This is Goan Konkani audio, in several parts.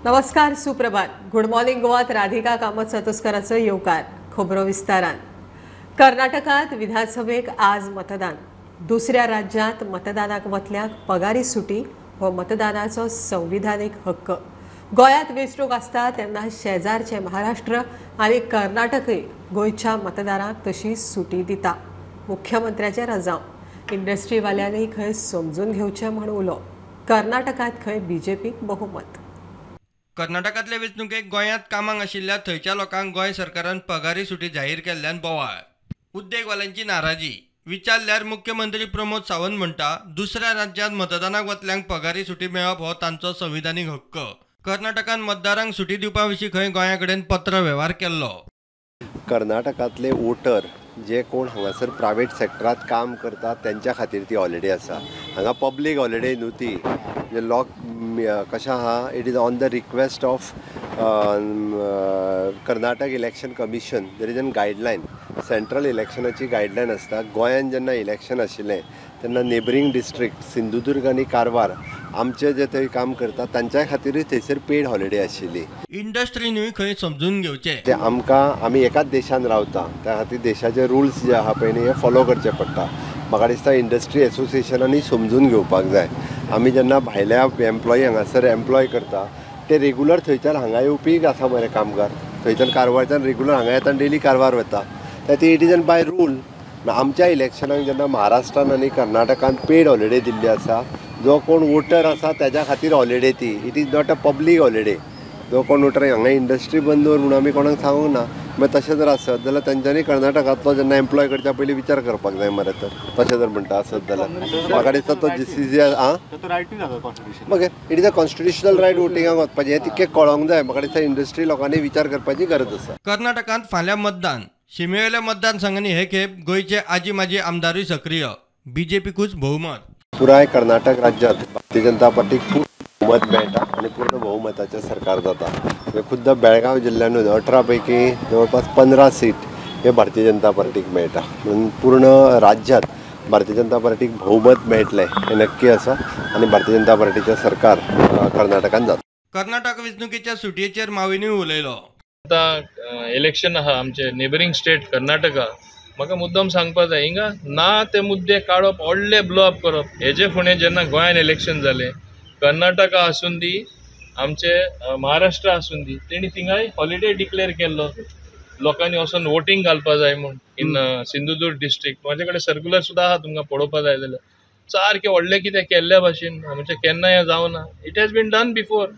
नमस्कार, सुप्रभात. गुड मॉर्निंग गोवात राधिका कामत सतोस्कराचो येवकार. खबरो विस्तारान. कर्नाटकात विधानसभेक आज मतदान. दुसऱ्या राज्यांत मतदानाक वतल्यांक पगारी सुटी हो मतदानाचो संविधानीक हक्क. गोंयांत वेंचणूक आसता तेन्ना शेजारचे महाराष्ट्र आनी कर्नाटकय गोंयच्या मतदारांक तशी सुटी दिता. मुख्यमंत्र्याचे रजांव. इंडस्ट्रीवाल्यांनी खंय समजून घेवचें म्हूण उलो. कर्नाटकांत खंय बीजेपीक बहुमत. कर्नाटकांतले वेंचणुकेक गोंयांत कामाक आशिल्ल्या थंयच्या लोकांक गोंय सरकारान पगारी सुटी जाहीर केल्ल्यान बोवाळ. उद्देगवाल्यांची नाराजी. विचारल्यार मुख्यमंत्री प्रमोद सावंत म्हणटा, दुसऱ्या राज्यांत मतदानाक वतल्यांक पगारी सुटी मेळप हो तांचो संविधानीक हक्क. कर्नाटकान मतदारांक सुटी दिवपा विशीं खंय गोंया कडेन पत्र वेव्हार केल्लो. कर्नाटकांतले वोटर जे कोण हांगासर प्रायवेट सेक्टरांत काम करतात त्यांच्या खातीर ती हॉलिडे आसा. हांगा पब्लीक हॉलिडे न्हू ती. म्हणजे लोक कशें आहा, it is on the request of Karnataka election commission. There is an guideline, central इलेक्शनाची guideline आसता. गोंयांत जेन्ना इलेक्शन आशिल्लें तेन्ना नेबरींग डिस्ट्रिक्ट सिंधुदुर्ग आनी कारवार आमचे जे थंय काम करतात तांच्या खातीरूय थंयसर पेड हॉलिडे आशिल्ली. इंडस्ट्रीनूय खंय समजून घेवचें. ते आमकां, आमी एकाच देशान रावता, त्या खातीर देशाचे रुल्स जे आहा पळय न्ही हे फॉलो करचे पडटा. म्हाका दिसता इंडस्ट्री एसोसिएशनांनी समजून घेवपाक जाय. आमी जेन्ना भायल्या एम्प्लॉई हांगासर एम्प्लॉय करता ते रेगुलर थंयच्यान हांगा येवपी आसा मरे कामगार. थंयच्यान कारवारच्यान रेगुलर हांगा येता आनी डेली कारवार वता. त्या खातीर it is an by rule. आमच्या इलेक्शनाक जेन्ना महाराष्ट्रान आनी कर्नाटकान पेड हॉलिडे दिल्ली आसा, जो कोण वोटर आसा ताज्या खातीर हॉलिडे ती. It is not a public holiday. जो कोण वोटर हांगा इंडस्ट्री बंद दवर म्हणून आमी कोणाक सांगूंक ना. मागीर तशें जर आसत जाल्यार तांच्यांनी कर्नाटकांतलो जेन्ना एम्प्लॉय करच्या पयलीं विचार करपाक जाय मरे. तर तशें जर म्हणटा आसत जाल्यार म्हाका दिसता तो डिसिजन आं मागीर it is a constitutional right वोटिंगाक वचपाचें. हें तितकें कळोंक जाय. म्हाका दिसता इंडस्ट्री लोकांनी विचार करपाची गरज आसा. कर्नाटकांत फाल्यां मतदान. शिमेवेल्या मतदारसंघांनी हे खेप गोंयचे आजी माजी आमदारूय सक्रीय. बीजेपीकूच बहुमत. पुराय कर्नाटक राज्यांत भारतीय जनता पार्टीक खूब बहुमत मेळटा आनी पूर्ण बहुमताचें सरकार जाता. खुद्द बेळगांव जिल्ल्यांतूच 18 पैकी जवळपास 15 सीट हे भारतीय जनता पार्टीक मेळटा. म्हणून पूर्ण राज्यांत भारतीय जनता पार्टीक बहुमत मेळटलें हें नक्की आसा आनी भारतीय जनता पार्टीचें सरकार कर्नाटकांत जाता. कर्नाटक वेंचणुकेच्या सुटयेचेर माविनूय उलयलो. आतां इलेक्शन आहा आमचे नेबरींग स्टेट कर्नाटका. म्हाका मुद्दम सांगपा जाय, हिंगा ना ते मुद्दे काडप, व्हडले ब्लो अप करप. हेजे फुडें जेन्ना गोंयान इलेक्शन जालें, कर्नाटका आसून दी, आमचे महाराष्ट्र आसून दी, तेणी थिंगाय हॉलिडे डिक्लेअर केल्लो. लोकांनी वचून वोटींग घालपा जाय म्हूण इन सिंधुदुर्ग डिस्ट्रिक्ट. म्हाजे कडेन सर्क्युलर सुद्दां आहा, तुमकां पळोवपा जाय जाल्यार. सारकें व्हडलें कितें केल्ल्या भाशेन म्हणजे केन्नाय जावना. It has been done before.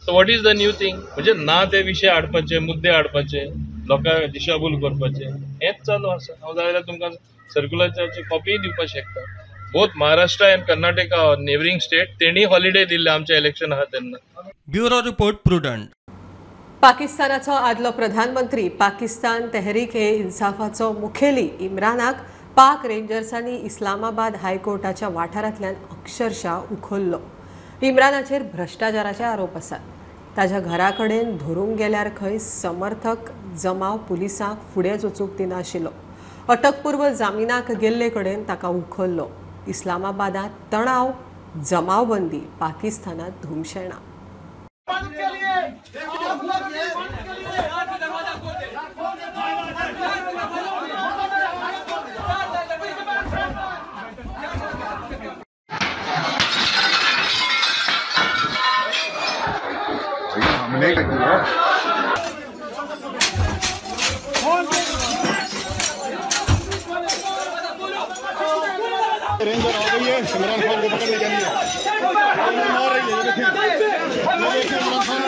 So what is the new thing? म्हणजे ना ते विशय हाडपाचे, मुद्दे हाडपाचे, लोकांक दिशाभूल करपाचे, हेंच चालू आसा. हांव जाय जाल्यार तुमकां सर्क्युलराची कॉपीय दिवपाक शकता. Both Maharashtra and Karnataka neighbouring state तेणी हॉलिडे दिल्ले आमचे इलेक्शन आहा तेन्ना. Bureau report, Prudent. पाकिस्तानाचो आदलो प्रधानमंत्री, पाकिस्तान तेहरीक ए इन्साफाचो मुखेली इम्रानाक पाक रेंजर्सांनी इस्लामाबाद हायकोर्टाच्या वाठारांतल्यान अक्षरशः उखल्लो. इम्रानाचेर भ्रश्टाचाराचे आरोप आसात. ताज्या घरा कडेन धरूंक गेल्यार खंय समर्थक जमाव पुलिसांक फुडें वचूंक दिनाशिल्लो. अटकपूर्व जामिनाक गेल्ले कडेन ताका उखल्लो. इस्लामाबादांत तणाव, जमावबंदी, पाकिस्तानात धुमशेणां. रेंजर आ गई है इमरान खान को पकड़ने के लिए. मार रही है, देखिए इमरान खान.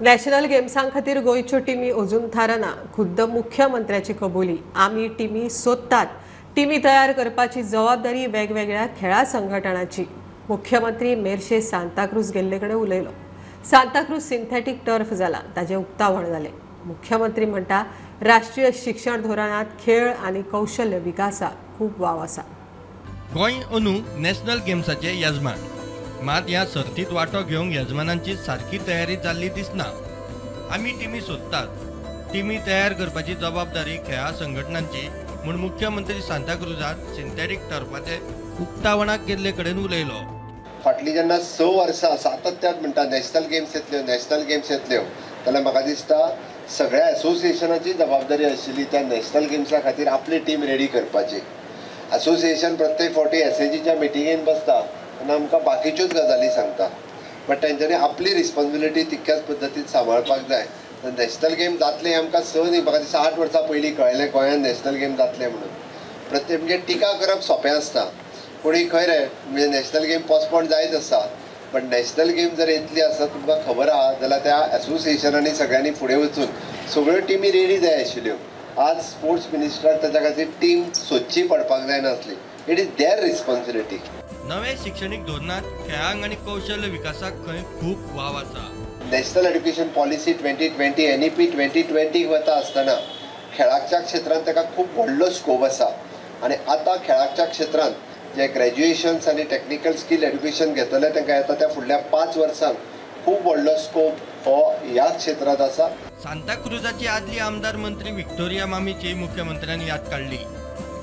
नॅशनल गेम्सां खातीर गोंयच्यो टिमी अजून थारना. खुद्द मुख्यमंत्र्याची कबुली. आमी टिमी सोदतात. टिमी तयार करपाची जबाबदारी वेगवेगळ्या खेळा संघटनाची. मुख्यमंत्री मेरशे सांताक्रूज गेल्ले कडेन उलयलो. सांताक्रूज सिंथेटीक टर्फ जाला, ताजें उक्तावण जालें. मुख्यमंत्री म्हणटा राष्ट्रीय शिक्षण धोरणांत खेळ आनी कौशल्य विकासाक खूब वाव आसा. गोंय अंदू नॅशनल गेम्साचे येजमान, मात ह्या सर्तीत वांटो घेवंक येजमानांची सारकी तयारी जाल्ली दिसना. आमी टिमी सोदतात, टिमी तयार करपाची जबाबदारी खेळा संघटनांची म्हूण मुख्यमंत्री सांताक्रुजात सिंथेटीक टर्फाचे उक्तावणाक गेल्ले कडेन उलयलो. फाटलीं जेन्ना 6 वर्सां सातत्यान म्हणटा नॅशनल गेम्स येतल्यो, नॅशनल गेम्स येतल्यो, जाल्यार म्हाका दिसता सगळ्या एसोसिएशनाची जबाबदारी आशिल्ली त्या नॅशनल गेम्सा खातीर आपली टीम रेडी करपाची. एसोसिएशन प्रत्येक फावटी एसएजीच्या मिटिंगेन बसता तेन्ना आमकां बाकीच्योच गजाली सांगता, बट तेंच्यांनी आपली रिस्पॉन्सिबिलिटी तितक्याच पद्दतीन सांबाळपाक जाय. तर नॅशनल गेम जातले आमकां 6 न्ही, म्हाका दिसता 8 वर्सां पयलीं कळ्ळें गोंयांत नॅशनल गेम जातले म्हणून. प्रत्येक म्हणजे टिका करप सोंपें आसता, कोणी खंय रे म्हणजे नॅशनल गेम पोस्टपोन जायत आसता, बट नॅशनल गेम जर येतली आसा तुमकां खबर आहा जाल्यार त्या एसोसिएशनांनी सगळ्यांनी फुडें वचून सगळ्यो टिमी रेडी जाय आशिल्ल्यो. आज स्पोर्ट्स मिनिस्टराक ताच्या खातीर टीम सोदची पडपाक जायनासली. It is their responsibility. नवे शिक्षणीक धोरणांत खेळांक आनी कौशल्य विकासाक खंय खूब वाव आसा. नॅशनल एड्युकेशन पॉलिसी 2020 NEP 2020 वता आसतना खेळाच्या क्षेत्रांत ताका खूब व्हडलो स्कोप आसा. आनी आतां खेळाच्या क्षेत्रांत जे ग्रॅज्युएशन्स आनी टॅक्निकल स्कील एड्युकेशन घेतले तांकां येता त्या फुडल्या 5 वर्सांक खूब व्हडलो स्कोप हो ह्या क्षेत्रांत आसा. सांताक्रुजाची आदली आमदार मंत्री विक्टोरिया मामीची मुख्यमंत्र्यान याद काडली.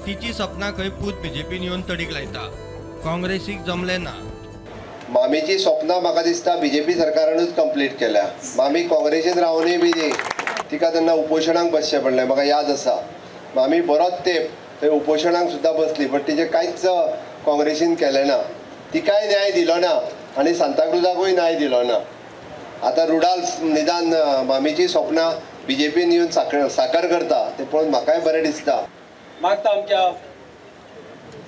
तिची सपनां खंय पूत बीजेपीन येवन तडीक लायता, काँग्रेसीक जमलें ना. मामीची स्वप्नां म्हाका दिसता बीजेपी सरकारानूच कंप्लीट केल्या. मामी काँग्रेसीन रावनूय बी न्ही, तिका तेन्ना उपोशणाक बसचें पडलें, म्हाका याद आसा. मामी बरोच तेंप थंय उपोशणाक सुद्दां बसली, बट तिचें कांयच काँग्रेसीन केलें ना. तिकाय न्याय दिलो ना आनी सांताक्रुजाकूय न्याय दिलो ना. आतां रुडाल्फ निदान मामीची स्वप्नां बीजेपीन येवन साकर करता तें पळोवन म्हाकाय बरें दिसता. मागता आमच्या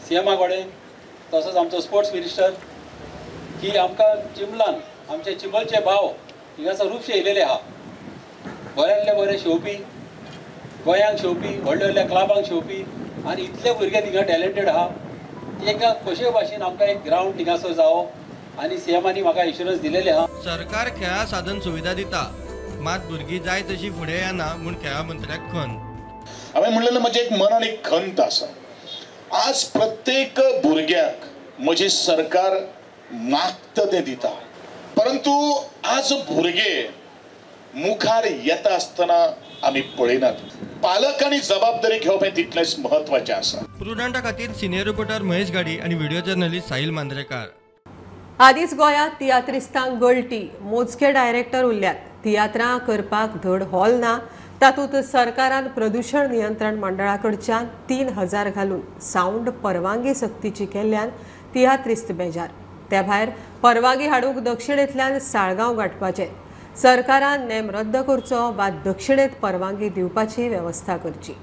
सीएमा कडेन तसोच आमचो स्पोर्ट्स मिनिस्टर की आमकां चिंबलान आमचे चिंबलचे भाव हिंगासर खुबशे येयलेले आहा, बऱ्यांतले बरे शेवपी, गोंयांक शेवपी, व्हडल्या व्हडल्या क्लबांक शेवपी, आनी इतले भुरगे थिंगा टॅलेंटेड आहा. तांकां कशे भाशेन आमकां एक ग्रावंड थिंगासर जावो आनी सीएमांनी म्हाका एश्युरन्स दिलेले आहा. सरकार खेळा साधन सुविधा दिता, मात भुरगीं जाय तशी फुडें येना म्हूण खेळा मंत्र्याक खंत. हांवें म्हणलेलें म्हजें एक मनान एक खंत आसा. आज प्रत्येक भुरग्याक म्हजें सरकार मागता तें दिता, परंतु आज भुरगे मुखार येता आसतना आमी पळयनात. पालकांनी जबाबदारी घेवप हें तितलेंच म्हत्वाचें आसा. प्रुडंटा खातीर सिनियर रिपोर्टर महेश गाडी आनी व्हिडिओ जर्नलिस्ट साहिल मांद्रेकार. आदींच गोंयांत तियात्रिस्तांक गळटी, मोजके डायरेक्टर उरल्यात. तियात्रां करपाक धड हॉल ना, तातूंत सरकारान प्रदूषण नियंत्रण मंडळा कडच्यान 3000 घालून सावंड परवानगी सक्तीची केल्ल्यान तियात्रिस्त बेजार. त्या भायर परवानगी हाडूंक दक्षिणेंतल्यान साळगांव गांठपाचें. सरकारान नेम रद्द करचो वा दक्षिणेंत परवानगी दिवपाची वेवस्था करची.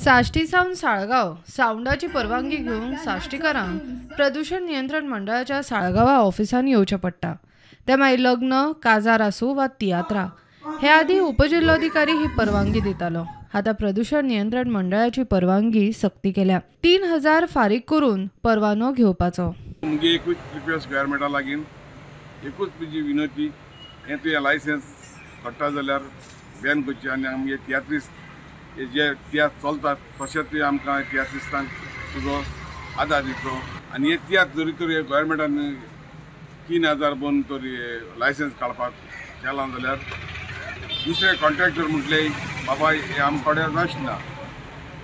साश्टी सावन साळगांव सावंडाची परवानगी घेवंक साश्टीकारांक प्रदूषण नियंत्रण मंडळाच्या साळगांवा ऑफिसान येवचें पडटा. ते मागीर लग्न, काजार आसूं वा तियात्रा. हे आदी उपजिल्लोधिकारी ही परवानगी दितालो. आतां प्रदूषण नियंत्रण मंडळाची परवानगी सक्ती केल्या. 3000 फारीक करून परवानो घेवपाचो. मुगे एकूच रिक्वेस्ट गव्हर्मेंटा लागीं, एकूच तुजी विनंती, हें तुवें लायसन्स काडटा जाल्यार बॅन करचें आनी आमगे तियात्रिस्त हे जे तियात्र चलतात तशें तुवें आमकां तियात्रिस्तांक तुजो आदार दिवचो. आनी हे तियात्र जरी तर हे गव्हर्मेंटान 3000 बंद तर लायसन्स काडपाक केलां जाल्यार दुसरे कॉन्ट्रॅक्टर म्हटले बाबा हे आमचे कडेन नासना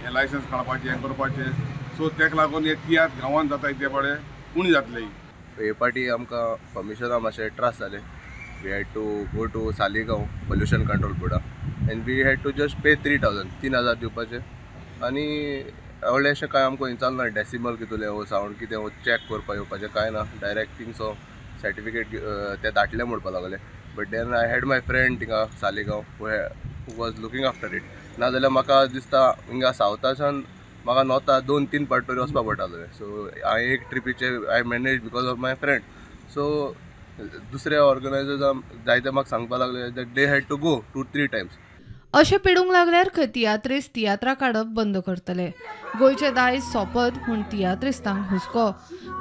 हें लायसन्स काडपाचें हें करपाचें, सो तेका लागून हे तियात्र गांवांत जाता ते बरे उणें जातले. हे पाटी आमकां परमिशना मातशे त्रास जाले. We had to go to Saligao pollution control Borda and we had to just pay 3000, 3000 दिवपाचे. आनी व्हडलें अशें कांय आमकां विचारना डेसिमल कितले हो सावंड कितें हो चॅक करपाक येवपाचें कांय ना. डायरेक्ट थिंगसो सर्टिफिकेट ते धाडले म्हणपाक लागले. But then I had my friend थिंगा Saligao who was looking after it. नाजाल्यार म्हाका दिसता हिंगा सावथाच्यान म्हाका नॉर्था 2-3 पाट तरी वचपा पडटालें. सो हांवें एक ट्रिपीचे I manage because of my friend. So दुसरे ऑर्गनायजर्स जायते म्हाका सांगपाक लागले that they had to go 2-3 times. अशें पिडूंक लागल्यार खंय तियात्रिस्त तियात्रां काडप बंद करतले. गोंयचें दायज सोंपत म्हूण तियात्रिस्तांक हुस्को.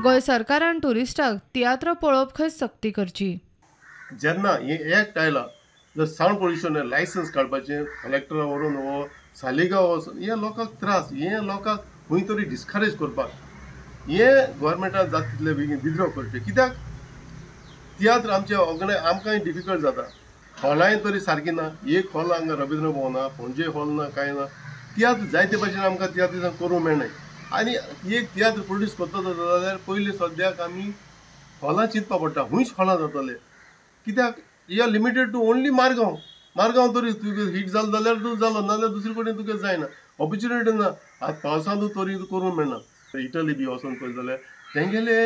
गोंय सरकारान ट्युरिस्टांक तियात्र पळोवप खंय सक्ती करची. जेन्ना हें एक्ट आयला जर सावंड पोल्युशन लायसन्स काडपाचें कलेक्टरा व्हरून हो सालिगांव वचून हे लोकांक त्रास, हे लोकांक खंय तरी डिस्करेज करपाक हे गोवोरमेंटान जाता तितले बेगीन विद्रो करचें. कित्याक तियात्र आमचे ऑर्गनायज आमकांय डिफिकल्ट जाता. हॉलांय तरी सारकी ना, एक हॉल हांगा रविंद्र भवन ना, पणजे हॉल ना, कांय ना. तियात्र जायते भाशेन आमकां तियात्र करूंक मेळनाय आनी एक तियात्र प्रोड्यूस करता जाल्यार पयलीं सद्याक आमी हॉलां चिंतपा पडटा, खूंयच हॉलां जातले. कित्याक you are limited to only Margao. Margao तरी तुगे हिट जालो जाल्यार तूं जालो, नाजाल्यार दुसरे कडेन तुगे जायना, ऑपॉर्च्युनिटी ना. आतां पावसांतूय तरी करूंक मेळना. इटली बी वचोन पळयत जाल्यार तेंगेले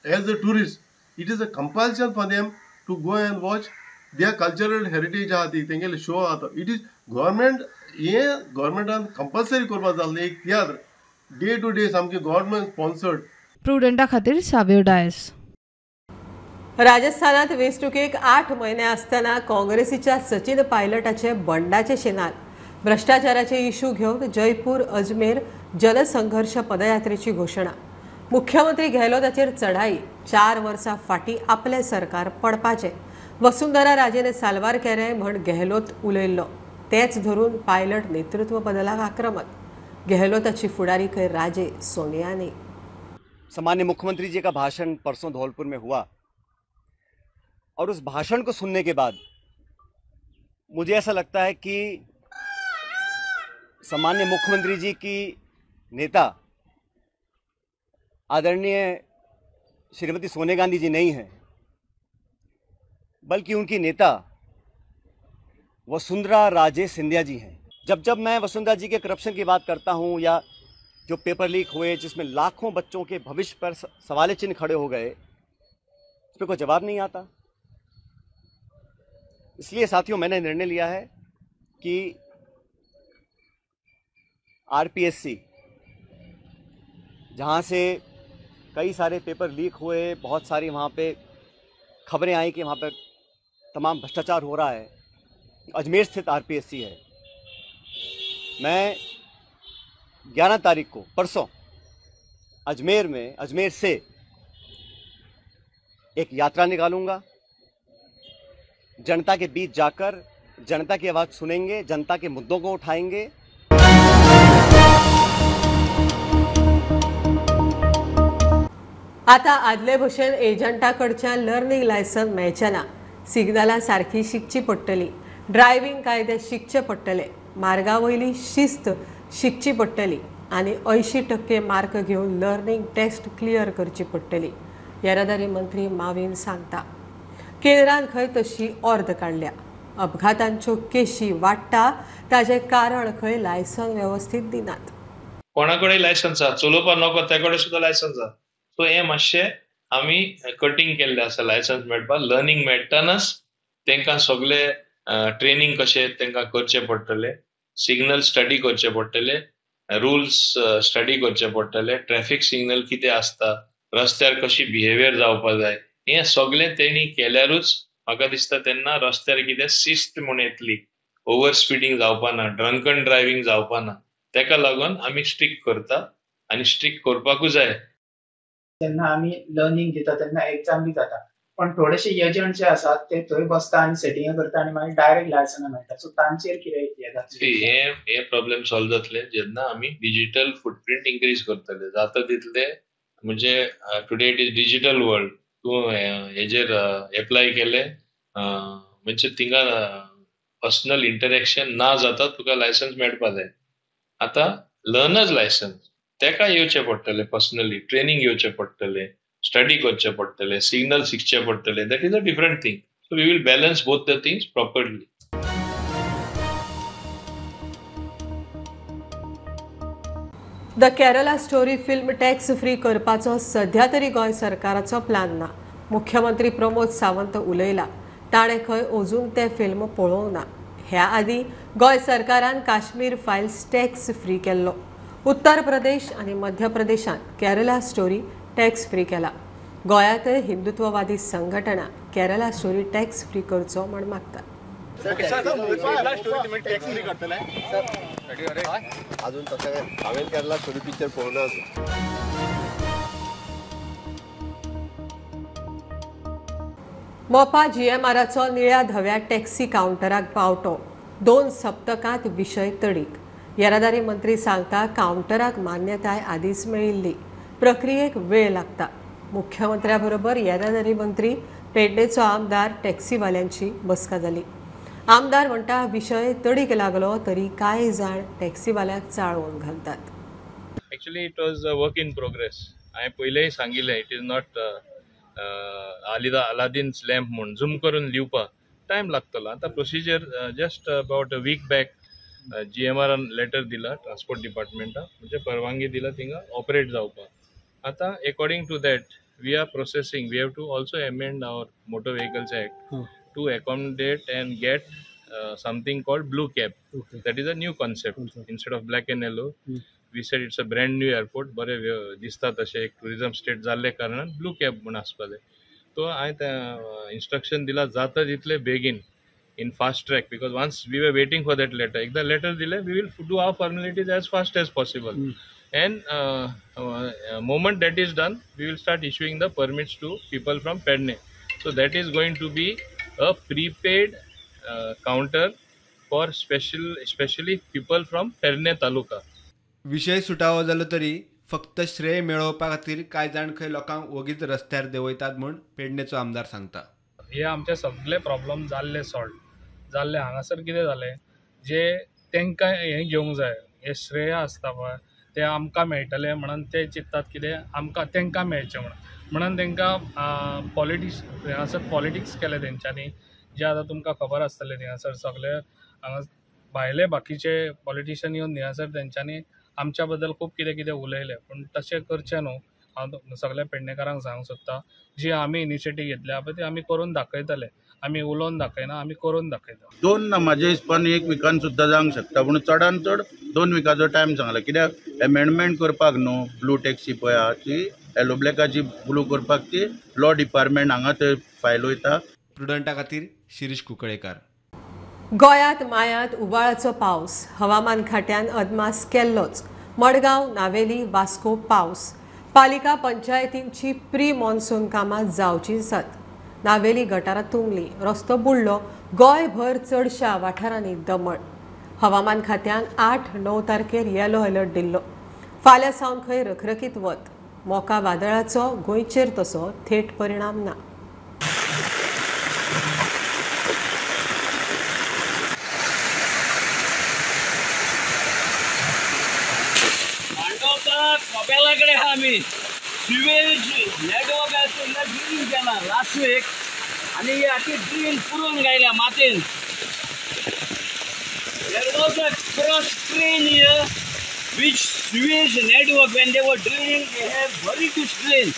as a tourist it is a compulsion for them to go and watch their cultural heritage आहा ती, तेंगेले शो आहा तो. It is government, हें गोवोरमेंटान कंपल्सरी करपाक जाल्लें एक तियात्र डे टू डे सामकें गोवोरमेंट स्पॉन्सर्ड. प्रुडंटा खातीर सावियो डायस. राजस्थानात वेंचणुकेक 8 म्हयने आसतना काँग्रेसीच्या सचिन पायलटाचे बंडाचे शेनाल. भ्रष्टाचाराचे इश्यू घेवन जयपूर अजमेर जनसंघर्ष पदयात्रेची घोशणा. मुख्यमंत्री गेहलोताचेर चढाई. 4 वर्सां फाटीं आपलें सरकार पडपाचें वसुंधरा राजेने साल्वार केलें म्हण गेहलोत उलयल्लो. तेच धरून पायलट नेतृत्व बदलाक आक्रमक. गेहलोताची फुडारी खंय राजे सोनिया न्ही. सामान्य मुख्यमंत्री जी का भाषण परसों धौलपुर में हुआ और उस भाषण को सुनने के बाद मुझे ऐसा लगता है कि सामान्य मुख्यमंत्री जी की नेता आदरणीय श्रीमती सोनिया गांधी जी नहीं हैं, बल्कि उनकी नेता वसुंधरा राजे सिंधिया जी हैं। जब जब मैं वसुंधरा जी के करप्शन की बात करता हूं या जो पेपर लीक हुए जिसमें लाखों बच्चों के भविष्य पर सवाल चिन्ह खड़े हो गए, उस पर कोई जवाब नहीं आता। इसलिए साथियों, मैंने निर्णय लिया है कि आरपीएससी, जहां से कई सारे पेपर लीक हुए, बहुत सारी वहां पे खबरें आई कि वहां पर तमाम भ्रष्टाचार हो रहा है, अजमेर स्थित आरपीएससी है, मैं 11 तारीख को परसों अजमेर में, अजमेर से एक यात्रा निकालूंगा। जनता के बीच जाकर जनता की आवाज़ सुनेंगे, जनता के मुद्दों को उठाएंगे। आता आदले भशेन एजंटा कडच्यान लर्निंग लायसन्स मेळचें ना. सिग्नलां सारकी शिकची पडटली, ड्रायव्हिंग कायदे शिकचे पडटले, मार्गा वयली शिस्त शिकची पडटली आनी 80% मार्क घेवन लर्निंग टेस्ट क्लियर करची पडटली. येरादारी मंत्री माविन सांगता. केंद्रान खंय तशी ऑर्द काडल्या. अपघातांच्यो केशी वाडटा ताजें कारण खंय लायसन वेवस्थीत दिनात. कोणा कडेन लायसन्स आसा, चलोवपाक नको त्या कडेन सुद्दां लायसन्स आसा. सो हें मातशें आमी कटींग केल्लें आसा. लायसन्स मेळपाक लर्निंग मेळटनाच तांकां सगळे ट्रेनिंग कशें तांकां करचें पडटलें, सिग्नल स्टडी करचे पडटले, रुल्स स्टडी करचे पडटले, ट्रॅफिक सिग्नल कितें आसता, रस्त्यार कशी बिहेवियर जावपा जाय, हें सगळें तेणी केल्यारूच म्हाका दिसता तेन्ना रस्त्यार कितें शिस्त म्हूण येतली, ओवर स्पिडींग जावपा ना, ड्रंकन ड्रायव्हिंग जावपा ना. तेका लागून आमी स्ट्रिक्ट करता आनी स्ट्रिक्ट करपाकूच जाय. जेन्ना आमी लर्निंग दिता तेन्ना एग्जाम बी जाता, पण थोडेशे एजंट जे आसात ते थंय बसता आनी सेटिंग करता आनी मागीर डायरेक्ट लायसन्स मेळटा. सो तांचेर कितें जातलें हे प्रॉब्लेम सॉल्व जातले जेन्ना आमी डिजिटल फुटप्रिंट इन्क्रीज करतले. जाता तितले म्हणजे today it is digital world. तूं हेजेर एप्लाय केलें म्हणजे थिंगा पर्सनल इंटरेक्शन ना जाता तुका लायसन्स मेळपा जाय. आतां लर्नर्स लायसन्स तेका येवचें पडटलें, पर्सनली ट्रेनिंग येवचें पडटलें, स्टडी करचें पडटलें, सिग्नल शिकचें पडटलें. That is a different thing. So we will balance both the things properly. The Kerala story film tax free करपाचो सध्या तरी गोंय सरकाराचो प्लान ना. मुख्यमंत्री प्रमोद सावंत उलयला. ताणें खंय अजून तें फिल्म पळोवंक ना. ह्या आदीं गोंय सरकारान काश्मीर फायल्स टॅक्स फ्री केल्लो. उत्तर प्रदेश आनी मध्य प्रदेशांत केरला स्टोरी टॅक्स फ्री केला. गोंयांतय हिंदुत्ववादी संघटना केरला स्टोरी टॅक्स फ्री करचो म्हण मागतात. अजून तशें हांवें केरला स्टोरी पिक्चर पळोवना. मोपा जीएमआराचो निळ्या धव्या टॅक्सी कावंटराक पावटो 2 सप्तकांत विशय तडीक. येरादारी मंत्री सांगता कावंटराक मान्यताय आदींच मेळिल्ली, प्रक्रियेक वेळ लागता. मुख्यमंत्र्या बरोबर येरादारी मंत्री, पेडणेचो आमदार, टॅक्सीवाल्यांची बसका जाली. आमदार म्हणटा विशय तडीक लागलो तरी कांय जाण टॅक्सीवाल्यांक चाळोवन घालतात. Actually it was a work in progress. हांवें पयलेंय सांगिल्लें it is not Aladdin's lamp म्हूण झूम करून लिवपाक टायम लागतलो. आतां procedure just about a week back जीएमआरान letter दिला ट्रान्सपोर्ट डिपार्टमेंटाक, म्हणजे परवानगी दिला थिंगा ऑपरेट जावपाक. आतां according to that we are processing. We have to also amend our motor vehicles act to accommodate and get something called blue cab. That is a new concept. Instead of black and yellow, we said it's a brand new airport, बरे दिसता तशें एक टुरिजम स्टेट जाल्ले कारणान ब्लू कॅब म्हूण आसपा जाय. तो हांवें इन्स्ट्रक्शन दिला जाता तितले बेगीन in fast track, because once we were waiting for that letter. एकदा लेटर दिलें we will do our formalities as fast as possible. And moment that is done, we will start issuing the permits to people from Pedne. So that is going to be a prepaid counter for especially people from Pedne taluka. विशय सुटावो जालो तरी फक्त श्रेय मेळोवपा खातीर कांय जाण खंय लोकांक वगीच रस्त्यार देंवयतात म्हूण पेडणेचो आमदार सांगता. हे आमचे सगळे प्रॉब्लम जाल्ले सॉल्व जाल्ले. हांगासर कितें जालें, जे तांकां हें घेवंक जाय, हे श्रेय आसता पळय ते आमकां मेळटले म्हणून ते चिंततात कितें आमकां तांकां मेळचें म्हणून, म्हणून तांकां पॉलिटिक्स हांगासर पॉलिटिक्स केलें तेंच्यांनी. जे आतां तुमकां खबर आसतलें थिंगासर सगळे हांगा भायले बाकीचे पॉलिटिशियन येवन थिंगासर तेंच्यांनी आमच्या बद्दल खूब कितें कितें उलयलें. पूण तशें करचें न्हू. हांव सगळ्या पेडणेकारांक सांगूंक सोदता, जी आमी इनिशिएटीव घेतल्या पळय ती आमी करून दाखयतले. आमी उलोवन दाखयना, आमी करून दाखयता. 2 ना म्हाज्या हिसपान 1 विकान सुद्दां जावंक शकता, पूण चडान चड 2 विकाचो टायम सांगला. कित्याक एमेंडमेंट करपाक न्हू, ब्लू टॅक्सी पळय आहा ती येलो ब्लॅकाची ब्लू करपाक ती लॉ डिपार्टमेंट हांगा ते फायल वयता. प्रुडंटा खातीर शिरीष कुंकळेकार. गोंयांत मायांत उबाळाचो पावस, हवामान खात्यान अदमास केल्लोच. मडगांव, नावेली, वास्को पावस. पालिका पंचायतींची प्री मॉन्सून कामां जावची आसात. नावेली गटारां तुंबली, रस्तो बुडलो. गोंयभर चडशा वाठारांनी दमण. हवामान खात्यान 8-9 तारखेर येलो अलर्ट दिल्लो. फाल्यां सावन खंय रखरखीत वत. मोका वादळाचो गोंयचेर तसो थेट परिणाम ना. कोपेला कडेन आहा आमी. सिवेज नेटवर्क आशिल्लें ड्रिलींग केलां लास्ट वीक, आनी ही आतां drilling पुरोवन गायल्या मातयेन. There was a cross drain here which sewage network when they were drilling they have buried this drain.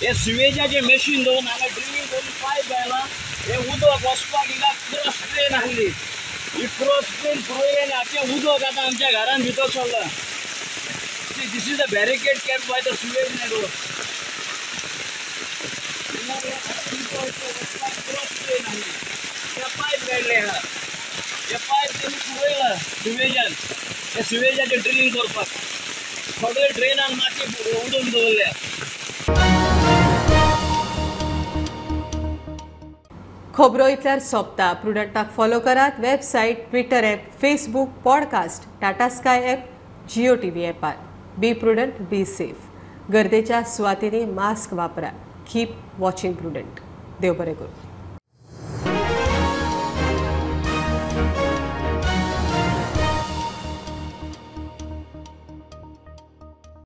हे सिवेजाचें मशीन दवरून हांगा ड्रिलींग करून पायप घायला. हे उदक वचपाक हिंगा क्रॉस ड्रेन आहली. ही क्रॉस ड्रेन पुरयली आनी आतां उदक आतां आमच्या घरान भितर सरलां. This is the barricade kept by the sewage network. हे पायप काडले आहा, हे पायप तेणी पुरयला सिवेजान. हे सिवेजाचें ड्रिलींग करपाक सगळे ड्रेनान माती उडोवन दवरल्या. खबरो इतल्यार सोंपता. प्रुडंटाक फॉलो करात website, Twitter app, Facebook, podcast, Tata Sky app, Jio TV ॲपार. Be prudent, be safe. गर्देच्या सुवातींनी मास्क वापरा. Keep watching Prudent. देव बरें करूं.